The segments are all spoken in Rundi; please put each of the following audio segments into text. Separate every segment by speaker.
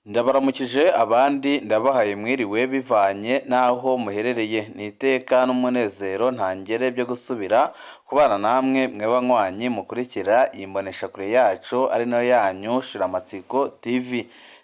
Speaker 1: Ndabaramukije abandi ndabahaye mwiriwe bivanye n'aho muherereye. Ni iteka n'umunezero ntangere byo gusubira kubana namwe mwe banywanyi mukurikira iyi mboneshakure yacu ari nayo yanyu Shiramatsiko TV.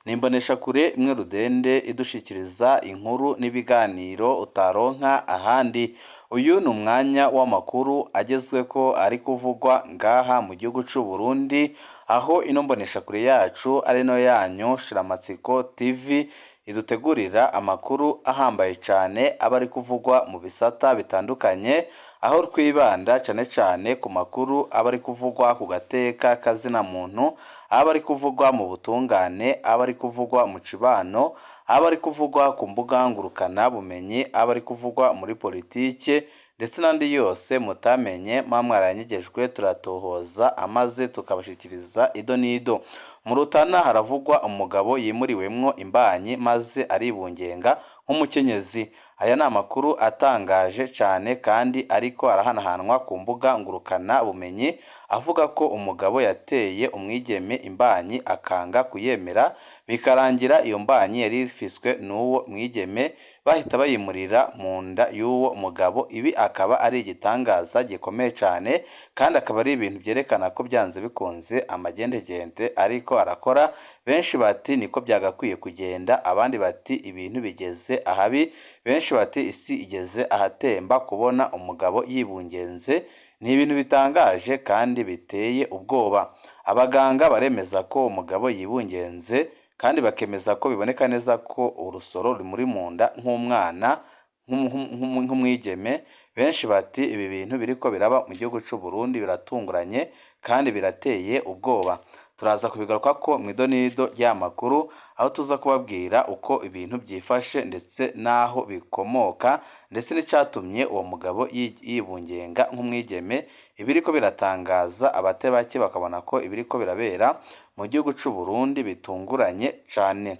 Speaker 1: Ni imboneshakure imwe rudende idushikiriza inkuru n'ibiganiro utaronka ahandi. Uyu ni umwanya w'amakuru agezweko ari kuvugwa ngaha mu gihugu c'u Burundi, aho ino mboneshakure yacu ari nayo yanyu Shiramatsiko TV idutegurira amakuru ahambaye cane aba ari kuvugwa mu bisata bitandukanye, aho twibanda cane cane ku makuru aba ari kuvugwa ku gateka kazina muntu, aba ari kuvugwa mu butungane, aba ari kuvugwa mu cibano, aba ari kuvugwa ku mbuga ngurukana bumenyi, aba ari kuvugwa muri politike ndetse n'andi yose mutamenye muba mwarayanyegejwe turatohoza amaze tukabashikiriza ido n'ido. Mu Rutana haravugwa umugabo yimuriwemwo imbanyi maze aribungenga nk'umukenyezi. Aya ni amakuru atangaje cane kandi ariko arahanahanwa ku mbuga ngurukana bumenyi, avuga ko umugabo yateye umwigeme imbanyi akanga kuyemera, bikarangira iyo mbanyi yari ifiswe n'uwo mwigeme bahita bayimurira mu nda y'uwo mugabo. Ibi akaba ari igitangaza gikomeye cane kandi akaba ari ibintu vyerekana ko vyanze bikunze amagendegende ariko arakora. Benshi bati niko vyagakwiye kugenda, abandi bati ibintu bigeze ahabi, benshi bati isi igeze ahatemba. Kubona umugabo yibungenze ni ibintu bitangaje kandi biteye ubwoba. Abaganga baremeza ko umugabo yibungenze kandi bakemeza ko biboneka neza ko urusoro rumuri mu nda nk'umwana nk'umwigeme. Benshi bati ibi bintu biriko biraba mu gihugu c'u Burundi biratunguranye kandi birateye ubwoba. Turaza kubigarukako mw'idonido ry'aya makuru, aho tuza kubabwira uko ibintu byifashe ndetse n'aho bikomoka ndetse n'icatumye uwo mugabo yibungenga nk'umwigeme. Ibiriko biratangaza abatari bake bakabona ko ibiriko birabera mu gihugu c'u Burundi bitunguranye cane.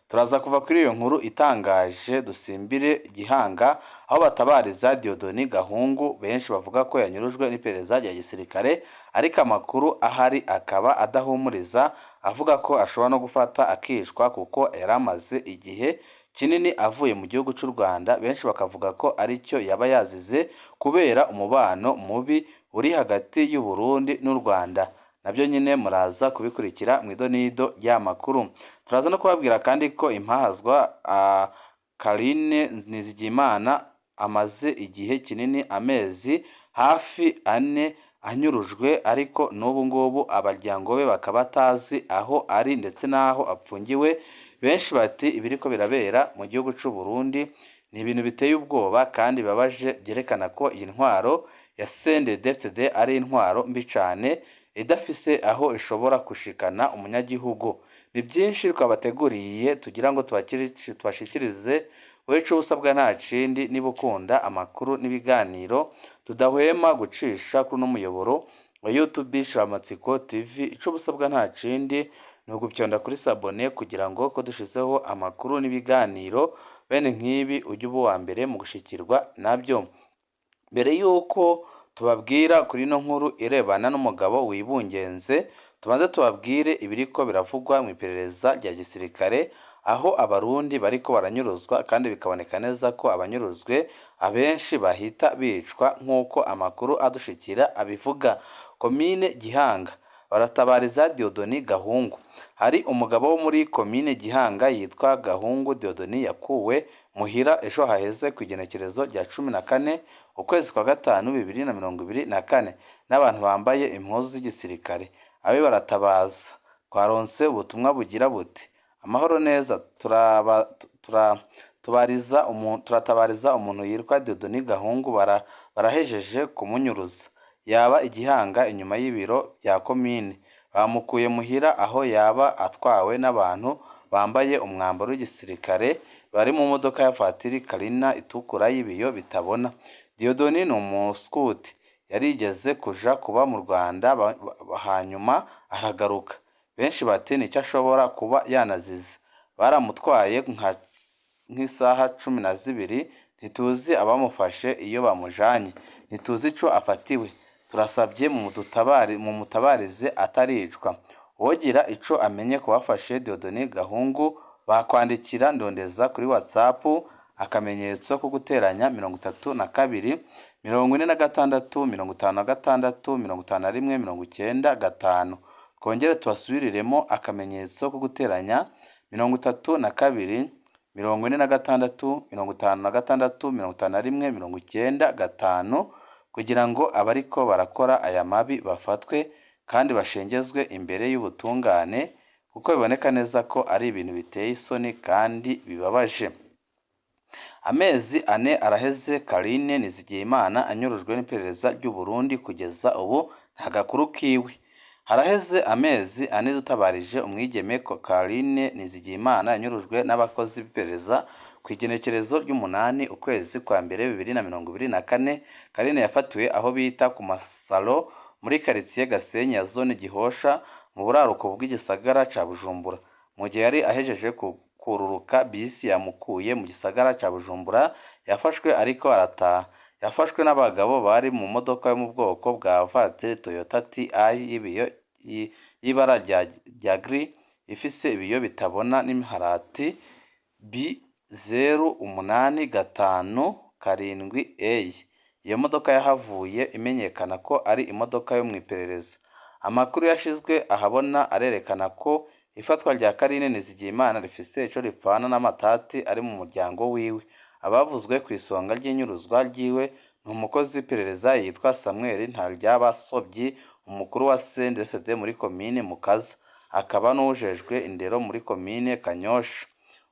Speaker 1: Turaza kuva kuri iyo nkuru itangaje dusimbire Gihanga, aho batabariza Dieudonné Gahungu benshi bavuga ko yanyurujwe n'iperereza rya gisirikare, ariko amakuru ahari akaba adahumuriza, avuga ko ashobora no gufata akicwa kuko yari amaze igihe kinini avuye mu gihugu c'u Rwanda. Benshi bakavuga ko aricyo yaba yazize kubera umubano mubi uri hagati y'u Burundi n'u Rwanda. Nabyo nyine muraza kubikurikira mu idonido ry'aya makuru. Turaza no kubabwira kandi ko impahazwa Carine Nizigiyimana amaze igihe kinini, amezi hafi 4 anyurujwe, ariko n'ubu ngubu abaryango be bakaba batazi aho ari ndetse n'aho apfungiwe. Benshi bati ibiriko birabera mu gihugu c'u Burundi ni ibintu biteye ubwoba kandi bibabaje, byerekana ko iyi ntwaro ya CNDD-FDD ari intwaro mbi cane idafise aho ishobora gushikana umunyagihugu. Ni byinshi twabateguriye tugira ngo tubashikirize. Wowe ico usabwa nta kindi, niba ukunda amakuru n'ibiganiro tudahwema gucisha kuri uno muyoboro wa YouTube Shiramatsiko TV, ico usabwa nta kindi ni ugupyonda kuri s'abonner kugira ngo ko dushizeho amakuru n'ibiganiro bene nk'ibi ujye uba uwa mbere mu gushikirwa nabyo. Mbere y'uko tubabwira kuri ino nkuru irebana n'umugabo wibungenze, tubanze tubabwire ibiriko biravugwa mu iperereza rya gisirikare, aho abarundi bariko baranyuruzwa kandi bikaboneka neza ko abanyuruzwe abenshi bahita bicwa nk'uko amakuru adushikira abivuga. Komine Gihanga baratabariza Dieudonné Gahungu. Hari umugabo wo muri komine Gihanga yitwa Gahungu Dieudonné yakuwe muhira ejo haheze ku igenekerezo rya 14 ukwezi kwa gatanu 2024 n'abantu bambaye impuzu z'igisirikare. Abe baratabaza. Twaronse ubutumwa bugira buti: amahoro neza, turatabariza umuntu yitwa Dieudonné Gahungu, barahejeje kumunyuruza. Yaba igihanga inyuma y'ibiro bya komine. Bamukuye muhira aho yaba atwawe n'abantu bambaye umwambaro w'igisirikare bari mu modoka ya vatiri Carina itukura y'ibiyo bitabona. Dieudonné ni umuskuti, yarigeze kuja kuba mu Rwanda hanyuma aragaruka. Benshi bati nicyo ashobora kuba yanazize. Baramutwaye nk'isaha 12, ntituzi abamufashe iyo bamujanye, ntituzi ico afatiwe. Turasabye mumutabarize ataricwa. Uwogira ico amenye ku bafashe Dieudonné Gahungu Bakwandikira Ndondeza kuri WhatsApp, akamenyetso ko guteranya, 32 46 56 51 95. Twongere tubasubiriremo: akamenyetso ko guteranya, 32 46 56 51 95, kugira ngo abariko barakora aya mabi bafatwe kandi bashengezwe imbere y'ubutungane, kuko biboneka neza ko ari ibintu biteye isoni kandi bibabaje. Amezi 4 araheze Carine Nizigiyimana anyurujwe n'iperereza ry'u Burundi, kugeza ubu nta gakuru kiwe. Haraheze amezi 4 dutabarije umwigeme Carine Nizigiyimana yanyurujwe n'abakozi b'iperereza ku igenekerezo ry'umunani ukwezi kwa mbere 2024. Carine yafatiwe aho bita ku Masalo muri quartier Gasenyi ya zone Gihosha mu buraruko bw'igisagara ca Bujumbura, mu gihe yari ahejeje kururuka bisi yamukuye mu gisagara ca Bujumbura. Yafashwe ariko arataha. Yafashwe n'abagabo bari mu modoka yo mu bwoko bwa voiture Toyota TI y'ibiyo y'ibara rya gris, ifise ibiyo bitabona n'imparati B 0857 A. Iyo modoka yahavuye imenyekana ko ari imodoka yo mw'iperereza. Amakuru yashizwe ahabona arerekana ko ifatwa rya Carine Nizigiyimana rifise ico ripfana n'amatati ari mu muryango wiwe. Abavuzwe kw'isonga ry'inyuruzwa ryiwe ni umukozi w'iperereza yitwa Samuel Ntaryabasobyi, umukuru wa CNDD-FDD muri komine Mukaza, akaba n'uwujejwe indero muri komine Kanyosha,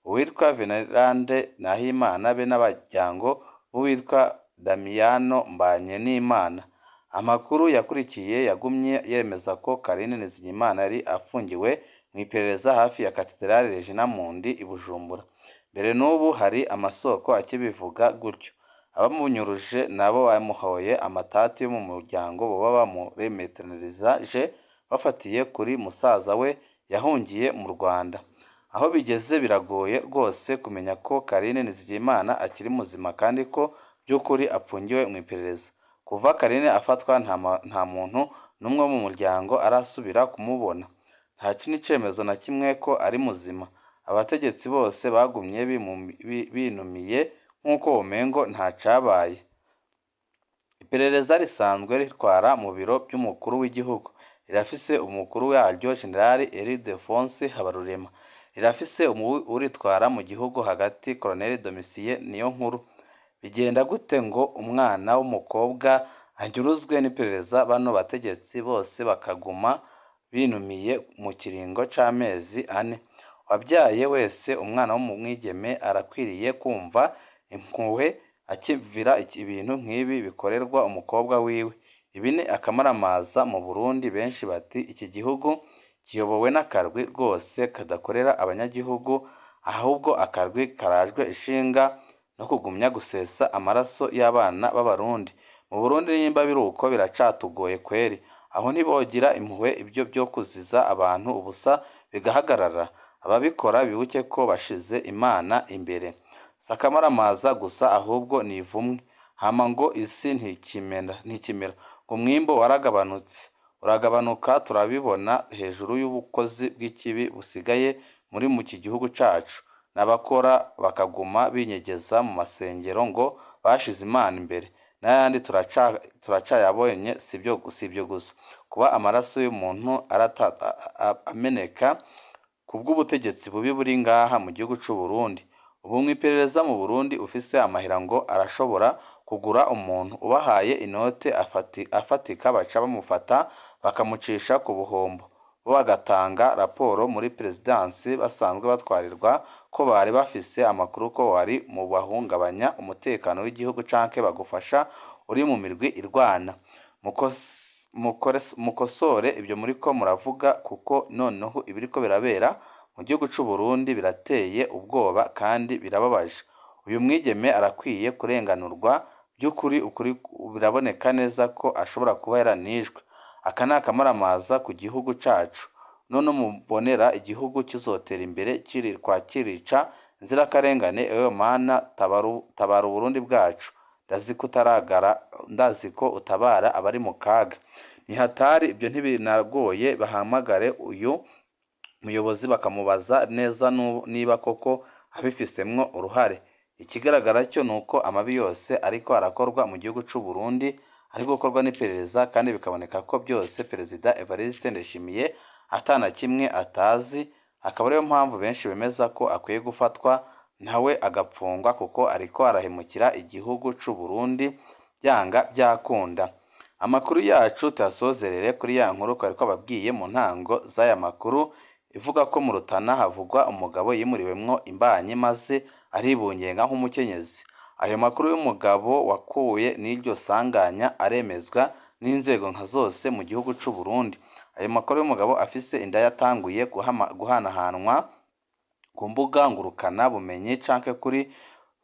Speaker 1: uwitwa Venerande Nahimana, be n'abaryango b'uwitwa Damiyano Mbanyenimana. Amakuru yakurikiye yagumye yemeza ko Carine Nizigiyimana yari afungiwe mw'iperereza hafi ya Katedrale Regina Mundi i Bujumbura. Mbere n'ubu hari amasoko akibivuga gutyo. Abamunyuruje nabo bamuhoye amatati yo mu muryango boba bamuremetanirizaje bafatiye kuri musaza we yahungiye mu Rwanda. Aho bigeze biragoye rwose kumenya ko Carine Nizigiyimana akiri muzima kandi ko by'ukuri apfungiwe mu iperereza. Kuva Carine afatwa nta muntu n'umwe wo mu muryango arasubira kumubona. Nta n'icemezo na kimwe ko ari muzima. Abategetsi bose bagumye binumiye nk'uko womengo nta cabaye. Iperereza risanzwe ritwara mu biro by'umukuru w'igihugu. Rirafise umukuru waryo, General Ildefonse Habarurema. Rirafise uritwara mu gihugu hagati, Colonel Domitien Niyonkuru. Bigenda gute ngo umwana w'umukobwa anyuruzwe n'iperereza, bano bategetsi bose bakaguma binumiye mu kiringo c'amezi 4? Uwabyaye wese umwana w'umwigeme arakwiriye kumva impuhwe akivira ibintu nk'ibi bikorerwa umukobwa wiwe. Ibi ni akamaramaza mu Burundi. Benshi bati iki gihugu kiyobowe n'akarwi rwose kadakorera abanyagihugu, ahubwo akarwi karajwe ishinga no kugumya gusesa amaraso y'abana b'Abarundi. Mu Burundi nimba biruko biracatugoye kweri. Aho ntibogira impuhwe ibyo byo kuziza abantu ubusa bigahagarara? Ababikora bibuke ko bashize Imana imbere. Si akamaramaza gusa, ahubwo ni ivumwe. Hama ngo isi ntikimera, ngo umwimbu waragabanutse, uragabanuka, turabibona hejuru y'ubukozi bw'ikibi busigaye muri mu iki gihugu cacu, n'abakora bakaguma binyegeza mu masengero ngo bashize Imana imbere, n'ayandi turacayabonye. Sibyo gusa, kuba amaraso y'umuntu ameneka kubw'ubutegetsi bubi buri ngaha mu gihugu c'u Burundi. Ubu mw'iperereza mu Burundi ufise amahera ngo arashobora kugura umuntu. Ubahaye inote afatika baca bamufata bakamucisha ku buhombo, bo bagatanga raporo muri perezidansi basanzwe batwarirwa ko bari bafise amakuru ko wari mu bahungabanya umutekano w'igihugu canke bagufasha uri mu mirwi irwana. Mukosore ibyo muriko muravuga, kuko noneho ibiriko birabera mu gihugu c'u Burundi birateye ubwoba kandi birababaje. Uyu mwigeme arakwiye kurenganurwa by'ukuri. Ukuri biraboneka neza ko ashobora kuba yaranishwe. Aka ni akamaramaza ku gihugu cacu. None mubonera igihugu kizotera imbere kiri kwa kirica inzirakarengane? Ewe Mana, tabara Uburundi bwacu, ndazi ko utaragara, ndazi ko utabara abari mu kaga. Ni hatari, ibyo ntibinagoye, bahamagare uyu. muyobozi bakamubaza neza niba koko abifisemwo uruhare. Ikigaragara cyo ni uko amabi yose ariko arakorwa mu gihugu c'u Burundi ari gukorwa n'iperereza, kandi bikaboneka ko byose Perezida Evariste Ndayishimiye atana kimwe atazi, akaba ariyo mpamvu benshi bemeza ko akwiye gufatwa nawe agapfungwa kuko ariko arahemukira igihugu c'u Burundi byanga byakunda. Amakuru yacu tuyasozerere kuri ya nkuru twari twababwiye mu ntango z'aya makuru, ivuga ko mu Rutana havugwa umugabo yimuriwemwo imbanyi maze aribungenga nk'umukenyezi. Ayo makuru y'umugabo wakuwe n'iryo sanganya aremezwa n'inzego nka zose mu gihugu c'u Burundi. Ayo makuru y'umugabo afise inda yatanguye guhanahanwa ku mbuga ngurukana bumenyi canke kuri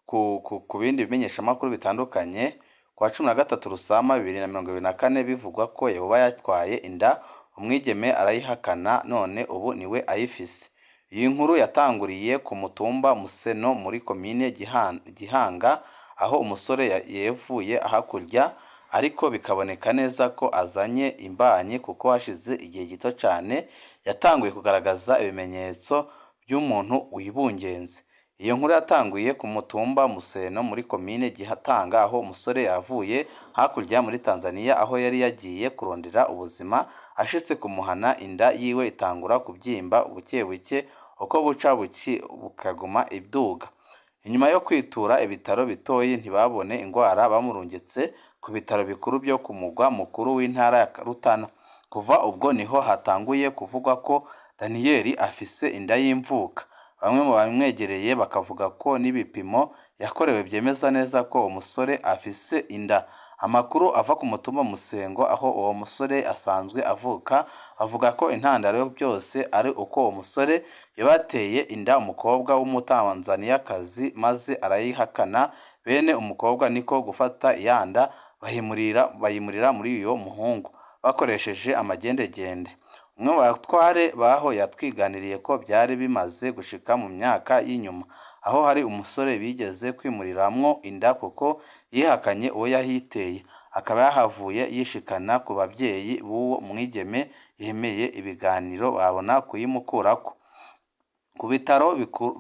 Speaker 1: ku bindi bimenyeshamakuru bitandukanye. Ku wa 13 Rusama 2024 bivugwa ko yoba yatwaye inda umwigeme arayihakana, none ubu niwe ayifise. Iyi nkuru yatanguriye ku mutumba Museno muri komine Gihanga, aho umusore yevuye hakurya, ariko bikaboneka neza ko azanye imbanyi kuko hashize igihe gito cane yatanguye kugaragaza ibimenyetso by'umuntu wibungenze. Iyo nkuru yatanguye ku mutumba Museno muri komine Gihatanga, aho umusore yavuye hakurya muri Tanzania aho yari yagiye kurondera ubuzima, ashitse kumuhana inda yiwe itangura kubyimba buke buke, uko buca bukaguma iduga. Inyuma yo kwitura ibitaro bitoyi ntibabone ingwara, bamurungitse ku bitaro bikuru byo ku mugwa mukuru w'intara ya Rutana. Kuva ubwo niho hatanguye kuvugwa ko Daniyeli afise inda y'imvuka. Bamwe mu bamwegereye bakavuga ko n'ibipimo yakorewe byemeza neza ko uwo musore afise inda. Amakuru ava ku mutumba Musengo aho uwo musore asanzwe avuka avuga ko intandaro yo byose ari uko uwo musore yabateye inda umukobwa w'umutanzaniyakazi maze arayihakana, bene umukobwa niko gufata iyanda bayimurira muri uyo muhungu bakoresheje amagendegende. Umwe mu batware baho yatwiganiriye ko byari bimaze gushika mu myaka y'inyuma, aho hari umusore bigeze kwimuriramwo inda kuko yihakanye uwo yayiteye, akaba yahavuye yishikana ku babyeyi b'uwo mwigeme yemeye ibiganiro babona kuyimukurako. Ku bitaro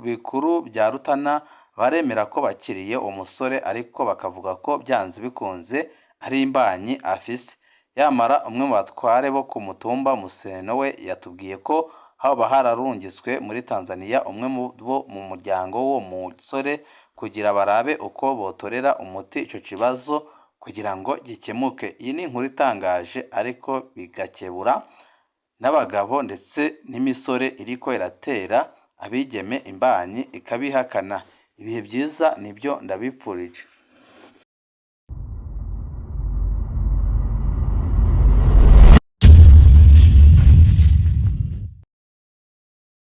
Speaker 1: bikuru bya Rutana baremera ko bakiriye uwo musore, ariko bakavuga ko byanze bikunze ari imbanyi afise. Yamara umwe mu batware bo ku mutumba Museno we yatubwiye ko hoba hararungitswe muri Tanzania umwe mu bo mu muryango w'uwo musore kugira barabe uko botorera umuti ico kibazo kugira ngo gikemuke. Iyi ni inkuru itangaje ariko bigakebura n'abagabo ndetse n'imisore iriko iratera abigeme imbanyi ikabihakana. Ibihe byiza nibyo ndabipfurije.